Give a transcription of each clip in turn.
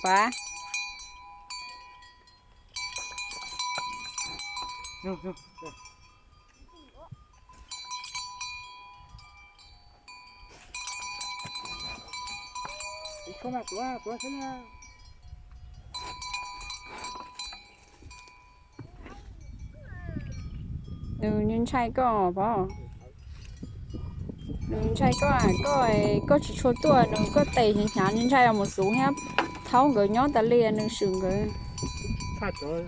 Pab. Nws ntshai koj pov. Nws ntshai koj, koj, koj tsis tshua tuaj, nws koj tes hnyav hnyav, nws ntshai os, mus xuv thiab. Thaub nkawd nyob tas li, nws swm nkawd.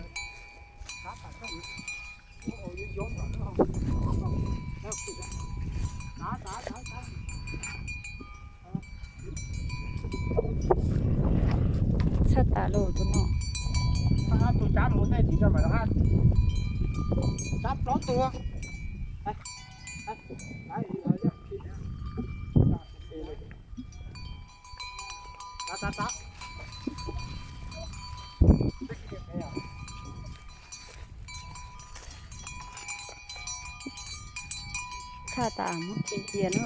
Txhaj tas lawm tus no. Tus cab mus tej tim no mas cab plaub tus. Txhaj tas muab cia cia na.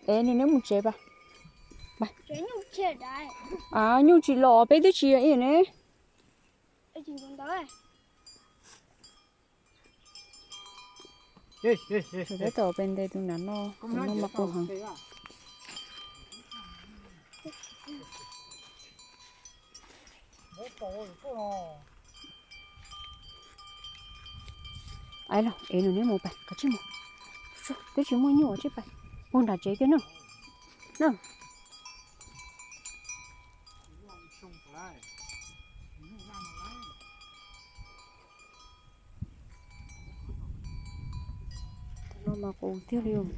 Es nws neb mus tsev pas. Nyuj tsis los peb twb tsis yog ib ne. Tab tom peb nte tus nram no, tus no mas qus heev. Ais los es nws neb mus pas, kav tsij mus. Twb tsis muaj nyuj tsij pas puag nram tsev kiag na. Na. No mas qus tiag li os.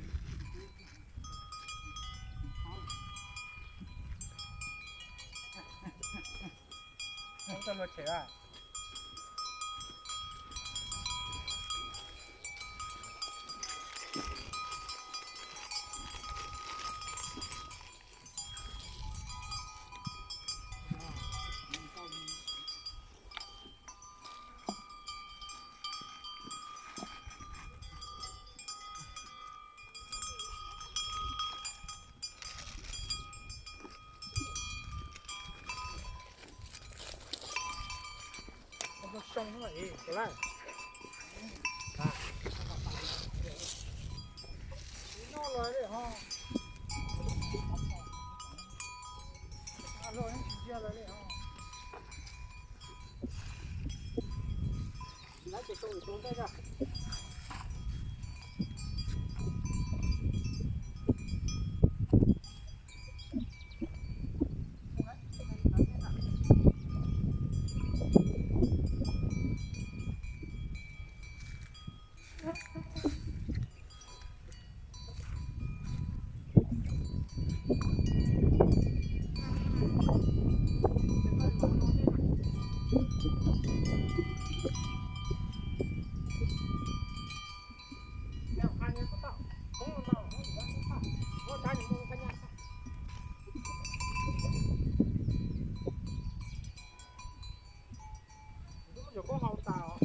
Muab cov koob hau tas os.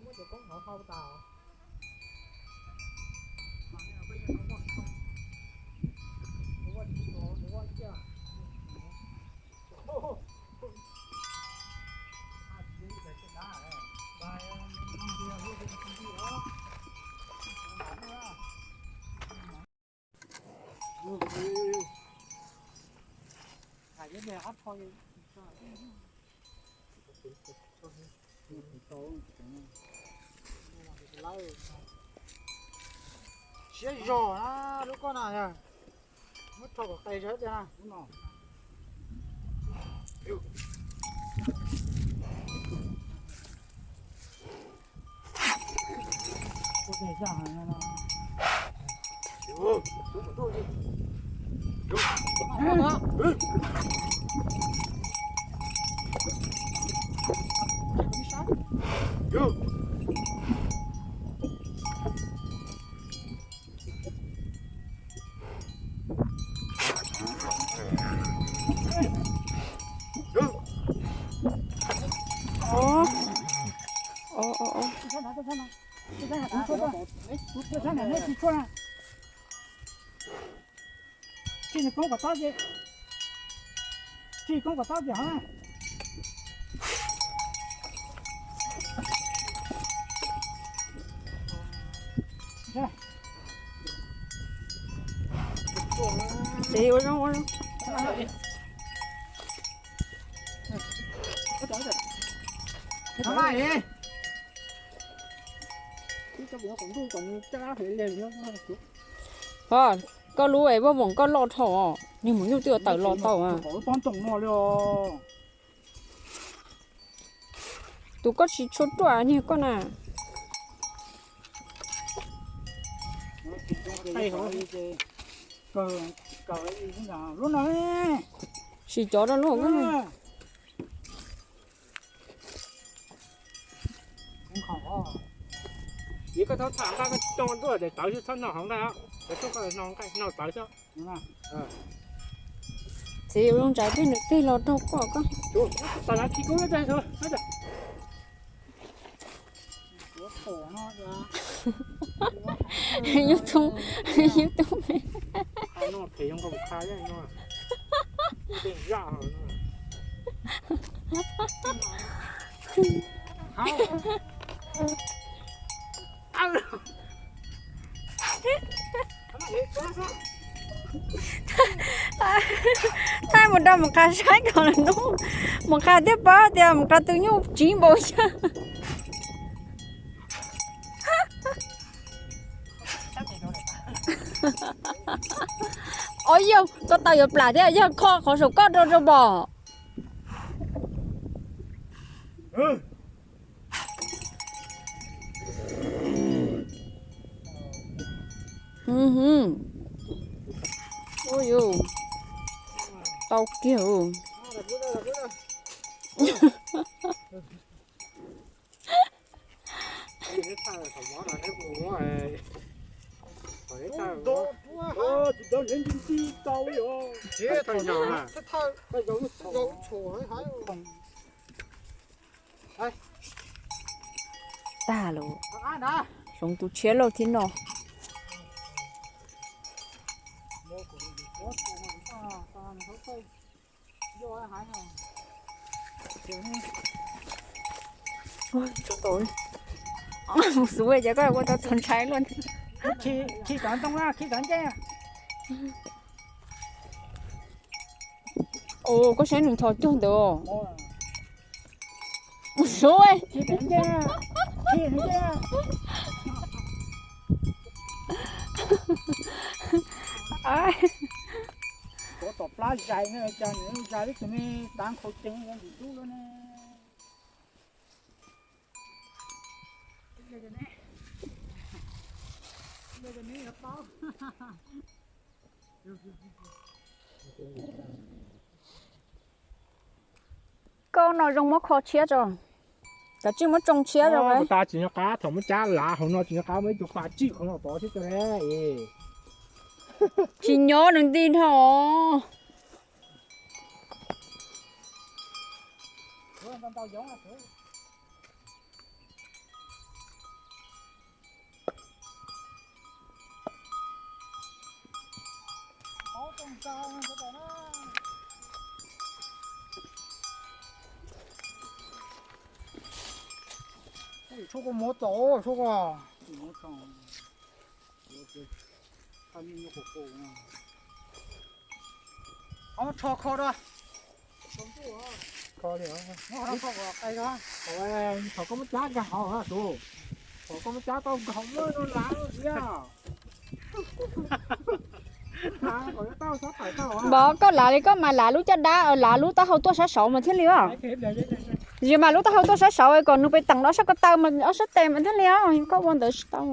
Muab cov koob hau hau tas os. Siab zog na lub koj na yog. Muab rho kom qe zog tiag na. Tsis koob kom tob ces, tsis koob kom tob ces hov. Tsev ua zoo ua zoo. Koj lub es vaj voom koj loj dhau, niag maum nyuj twb yuav tawm los tau. Tus koj tsis tshua ruaj niag koj na. Sim cov rau lub hauv koj. Koj txhob tham nqaij, koj coj tuaj ces tawv xwb, txhob noj hauv nqaij os. Cov tuaj koj noj nqaij noj tawv xwb. Txiv, ua zoo tsam twg nws tig los raug koj koj. YouTube, YouTube me. Thaij mus rau Mus Qha saib kom lawm hnub Mus Qha thiaj paub tias Mus Qha tus nyuj tsiv npaum yawg. Os yog, koj tau yuav plam thiab, yog kho qhov saum koj rau rau pom. Ua yus tau kiag. Tag lawm. Hloov tus tshiab lauj thiab no. Mus xub ces koj ua tau txaus ntshai luaj. Ua koj saib nws nthos cuag ntawd. Mus xub. Tom plab zais no cas nws zais li tus me tav nkhaus ceev ntsis dub lawm ne. Koj no zoo muab kho tshiab tso. Kav tsij muab tsoo tshiab rau. Tsis nco qab, thaum muab cab lav hauv no tsis nco qab muab ib tug qas tsij qhov no tod thiab. Tsis nyob nws nti dhau. Tshuaj koj muab tau, tshuaj koj. Qhov tsho kho da. Thaum koj muab cab nkag hauv tus, thaum koj muab cab tau nkag hauv muab no lav thiab. Npov koj lav li koj mas lav lub caj dab, lav lub taub hau tuaj sab saud mas thiaj li os. Yog mas lub taub hau tuaj sab saud kom nws pes teem ob sab ko taw mas ob sab tes mas thiaj li os, koj ua ntawd tsis tau.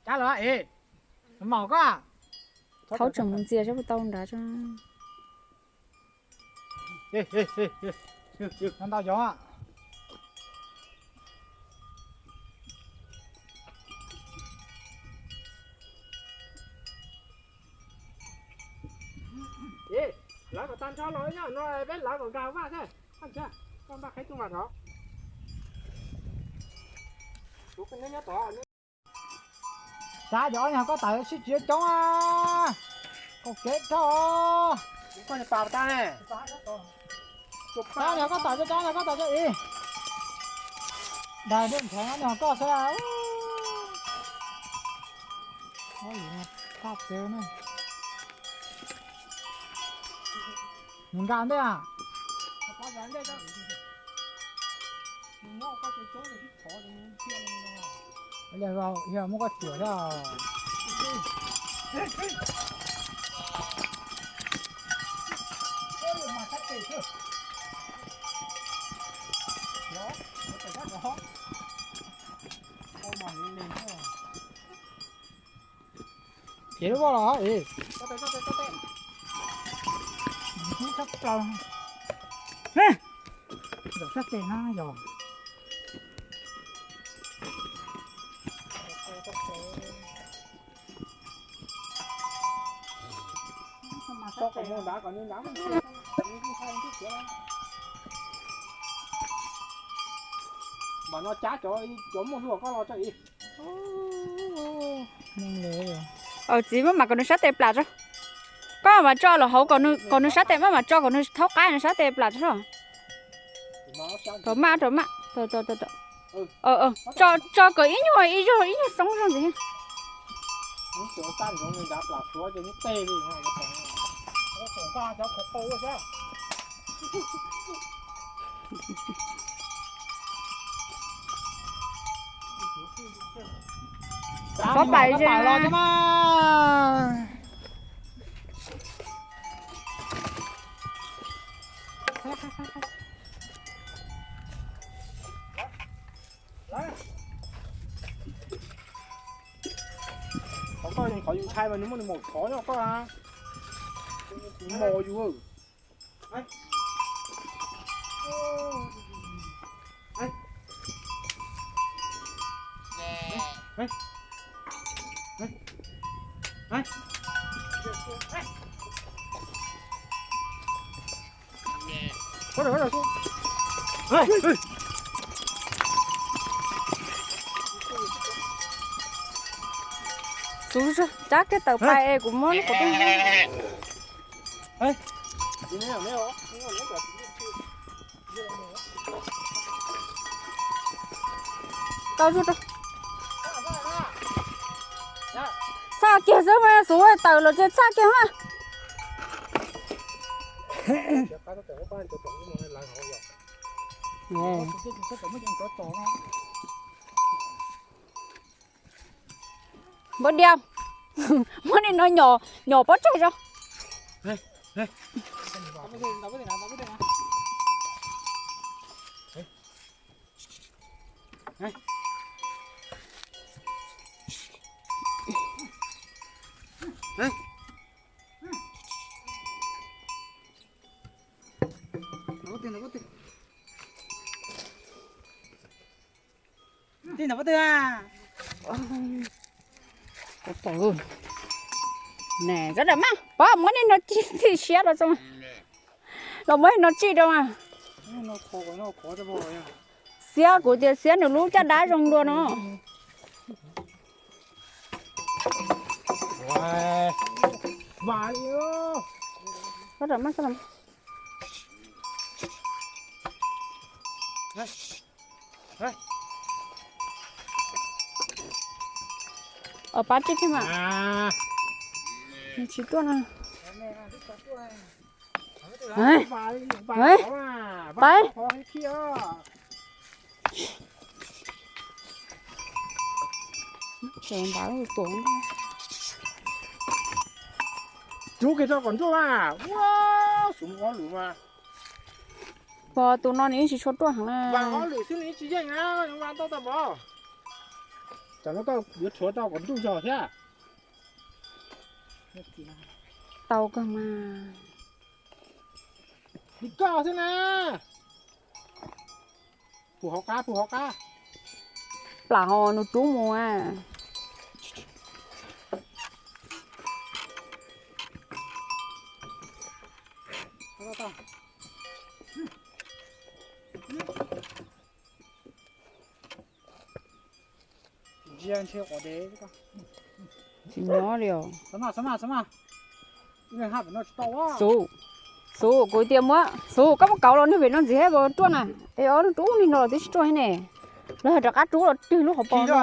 Cab los es, mom koj. Thaub tseem mus ntxias saib puas tau nrad tso. Ntau yog. Lawv kom tag nrho los no peb lawv kom nkag vaj thiab. Koj npaj qheb tuaj mas rov. Sab cov ob niag koj tawm sib tsis coob, kaum kev dhau. Sab niag koj tawm cov, koj tawm cov ib. Dag dej ntsheev ob niag koj xwb. Thaj tsev na. Nws nkag ntej a. Yog muab koj tsuam thiab. Ces lub voj los es. Zaum sab tes na yog. Mam no cab cov muaj hlua koj los tso ib. Txiv, muab mam kom nws sab tes plam tso. Koj mam tso los hauv kom nws sab tes, maj mam tso kom nws thaub qab nws sab tes plam tso. Rau maj, rau maj. Tso kom ib nyuag, ib nyuag, ib nyuag xoob zog ntxiv. Koj pais los mas. Qhov koj, qhov yus ntshai mas nws muab nws maum thov nyob koj. Kuv mos yus. Xub, cab kiag tawm pais es kuv muab lub qhov rooj. Txhaj kiag xwb mas, Xub, tawm los ces txhaj kiag mas. Npawg Diam, muab niag no nyom pob tsaig tso. Tij nta pob twg a? Nws mam pov muab niag no txhij siab rau tso, los muab niag no txhij rau mas. Xiab, kuv tias xiab nws lub caj dab zoo dua no. Pab tij thiab mas. Nws tsis tuaj no. Pab. Tsev nrad tuaj. Rub kiag tso kom ntsuaj mas. Ua, xub ob lwm mas. Pog tus no nws yeej tsis tshua ruaj heev na. Vas ob lwm xwb nws yeej tsis yeej na, vas tau tau pov. Tam no koj yuav tshuav tau kom ntuj zog thiab. Tau kawg mas. Li koj xwb na. Pum hauv qab, pum hauv qab. Plam ho nws rub mus. Tsis nyob li os. Xub, xub, kuv tias muab, xub, koj muab kauv los nws pem no ntxiv thiab puas ruaj na. Es ob lub rub nig no los twb tsis ruaj thiab ne. Lawv hais rov qab rub los twg lub hauv paus no.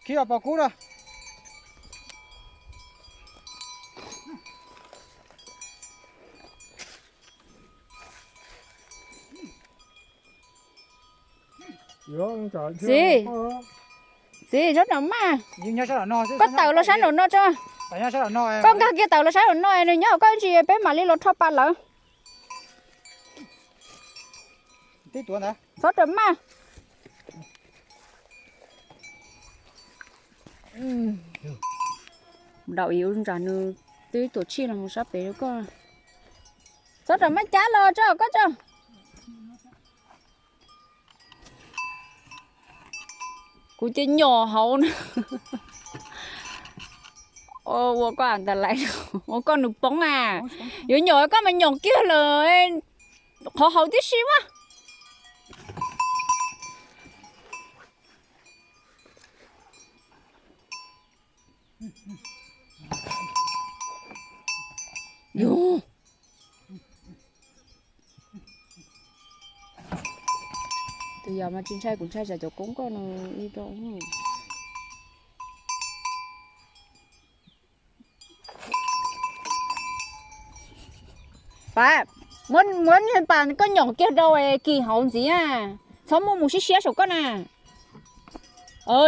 Khib os, pos kub na. Txiv, txiv, sab nraum maj. Koj tawm los sab nraum no tso. Koj nkag kiag tawm los sab nraum no, nws nyob hauv koj ntsis, peb mam li los rho pa lawv. Txhob raws maj. Daus ib ub ntsa nws twb tuam tshij los mus sab pem koj. Txhob raws maj cab los tso koj tso. Kuv cia nyom hauv na. Ua koj tas lais, ua koj nws poob a. Yuav nyom koj mas nyom kiag lawm, qhov hauv tib si mas. Yus, tus yog mas tsis ntshai kuv, ntshai tsam cov koob koj no li rau. Pab, muab niag pas koj nyom kiag rau kis hauv ntxiv, txhob muab mus siab siab saum koj na.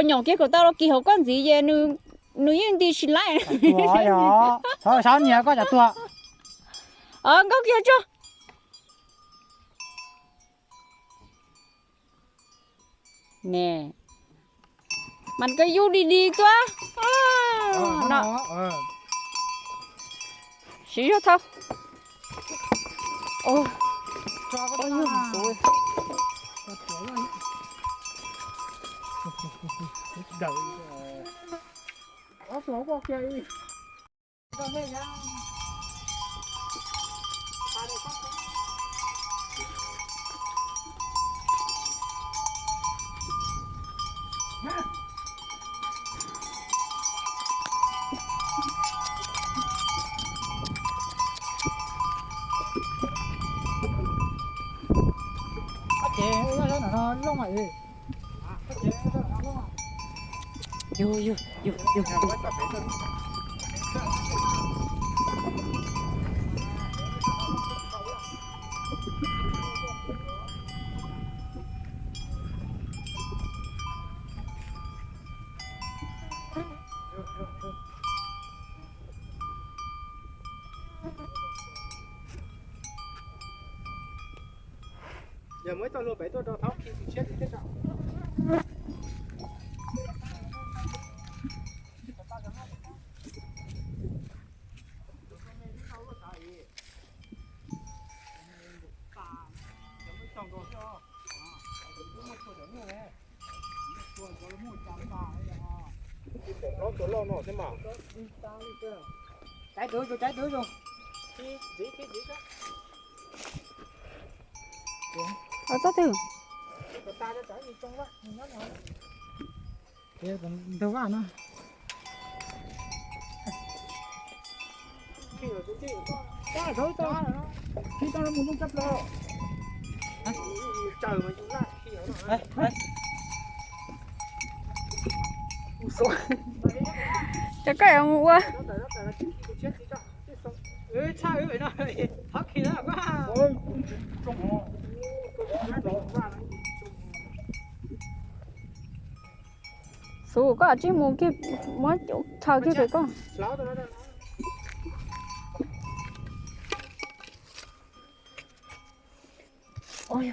Nyom kiag kom tau los kis hauv koj ntxiv ces nws yeej nti tsis laib. Thov sab niag koj cov tuag. Nkauj kiag tso. Ne, mas koj yug di di tuaj. Siv zog thau. Yog muaj ib txoj hlua pem tuaj rau thaub khi tus tshiab tim teb tso. Txhob twg. Ntug vaj no. Cov koj yuav mus ua. Xub, koj tsij mus kiag, muab thaw kiag pem koj. Oj,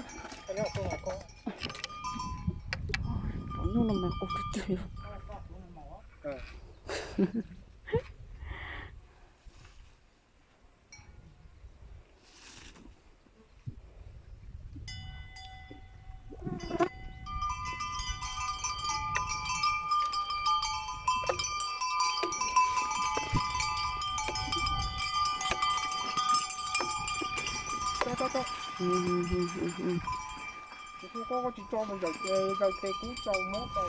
cov nyuj no mas qus tiag tiag li. Kuv tsis tso mus zaws tes, zaws tes kuv tso mob tau.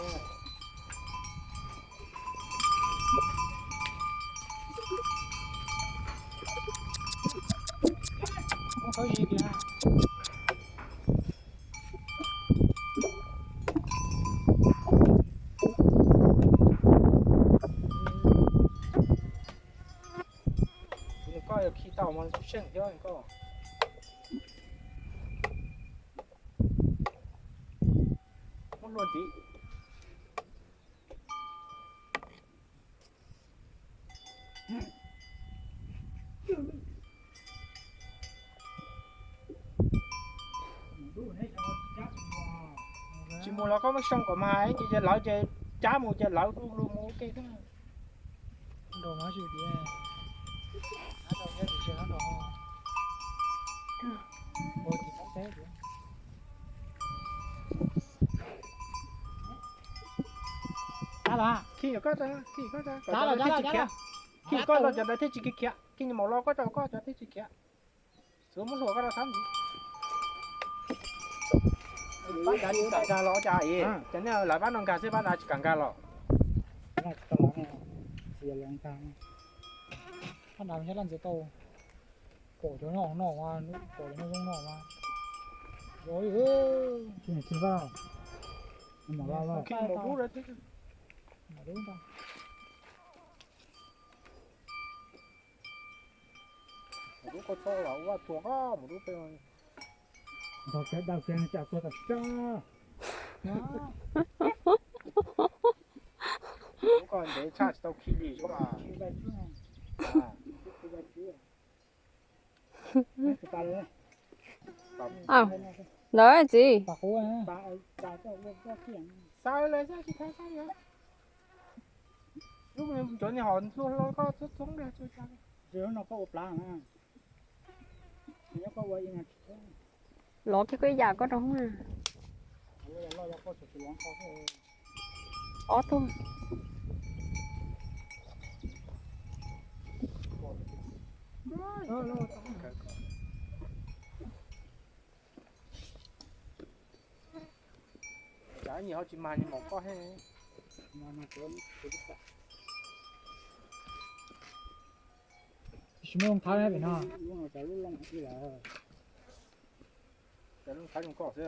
Nws koj yog khi tau mas tsis seej thiab koj. Muab hlua ntxiv. Tsis mus los koj muab xyoo kom mas ib ntsis ces lawv ces cab mus ces lawv du lug mus ua ke thiab. Khi koj, khi koj, khi koj los cov ntawd thiaj tsis khiav, khi nws mus los koj rau koj cov thiaj tsis khiav. Xub muab hlua koj rau thab ntxiv. Pab dav tsis kam nkag los cas es cov nej lawv pab no nkag xwb, pab dav tsis kam nkag los. Pab dav nyob laj ntxias tau. Pom cov nyob no mas, pom cov nyob zoo no mas. Ua li, tsis vaj, mam los los. Khi mus dub, mam dub ntag. Mus dub koj txhob los ua tuag koj mus dub peb. Nrog kev daws kev tsam tuag tas tsab. Koj ntev tshaj tsis tau khi li. Ntawd txiv. Xav lawm xav tsis tau xav li. Lub cov niag hom hlua hlo koj txhub txhub no koj ua plav na. Lov kiag koj ib yam koj rau hoob na. Ob tug. Cas nyias ho tsis mag nyias maum koj thiab. Tsis muaj loo thawb pem no. Cov loo thawb zoo koj xwb.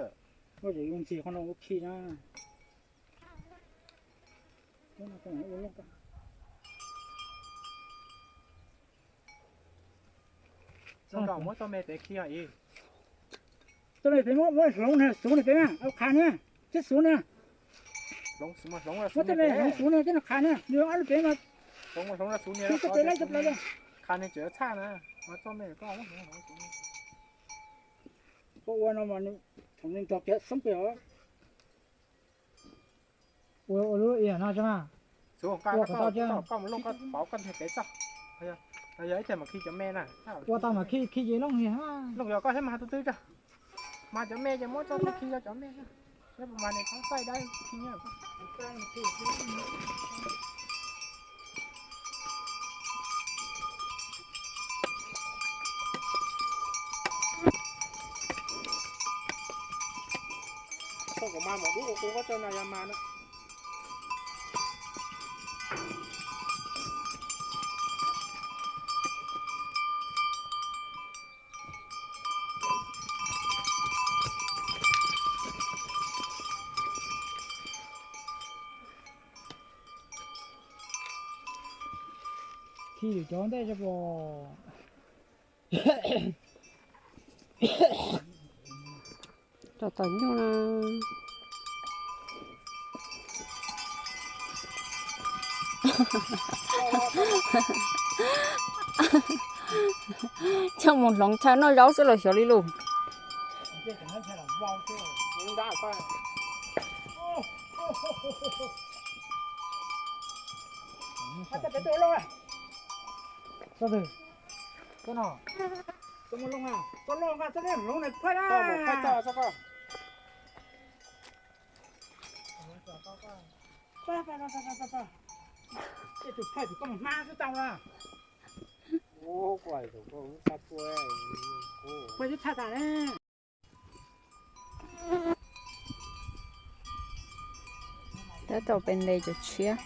Koj tseem yuav ntxias qhov no ua khi na. Muab txoj me pem khi os. Txoj me pem muab hloov na, xuv na pem na, qha na, tib xuv na. Muab txoj me hloov xuv na, tib no qha na, nws ob lub pem mas. Qha nws tseem txhaj na, mas txoj me koj. Koj ua no mas thaum nws nrog kiag xoob pem os. Ua ua lub no tso mas. Ua kom tau, koj mus looj koj pauv koj ntiag pem txoj. Yog ib teg mam khi cov me na. Ua tau mam khi, khi ces looj. Looj yog koj thiab mas tus twg tso. Mas cov me ces muab tso khi yog cov me. Thiab puas mas nws txhob txaij dab khi nyob. Koj kom mas maum dub ua kuv koj tso no yog mas na. Khi lwm cov ntej tso pom. Cov tom nyuj na. Coj mus hloov chaw noj zaub xwb los xyov li lus. Txhob twg, txhob no, txhob mus loo, txhob loo, txhob loo, loo na, phaj na. Koj mus phaj txog txhob koj. Pab, pab, pab, pab, pab. Tej tus phaj tus koj mus hmab xwb tau na. Ua, kuv tus koj mus txhaj tua, kuv mus txhaj tas na. Tab tom pem ntes cov tshiab.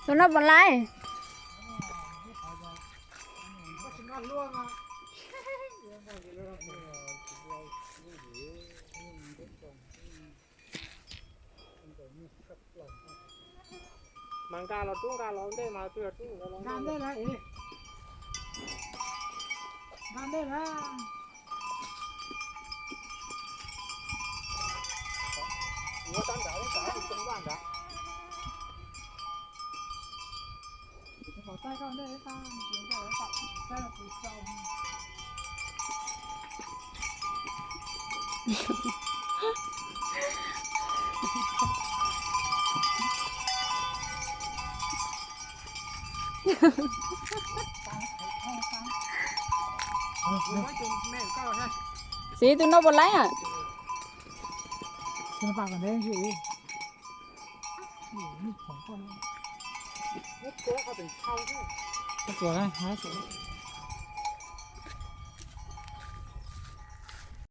Tus no puas laib? Mas nkag los rub, nkag los ntej mas twb yog rub. Nkag ntej lawm, nkag ntej lawm. Ua tab nrad, tab nrad. Txiv, tus no puas laib? Txhua,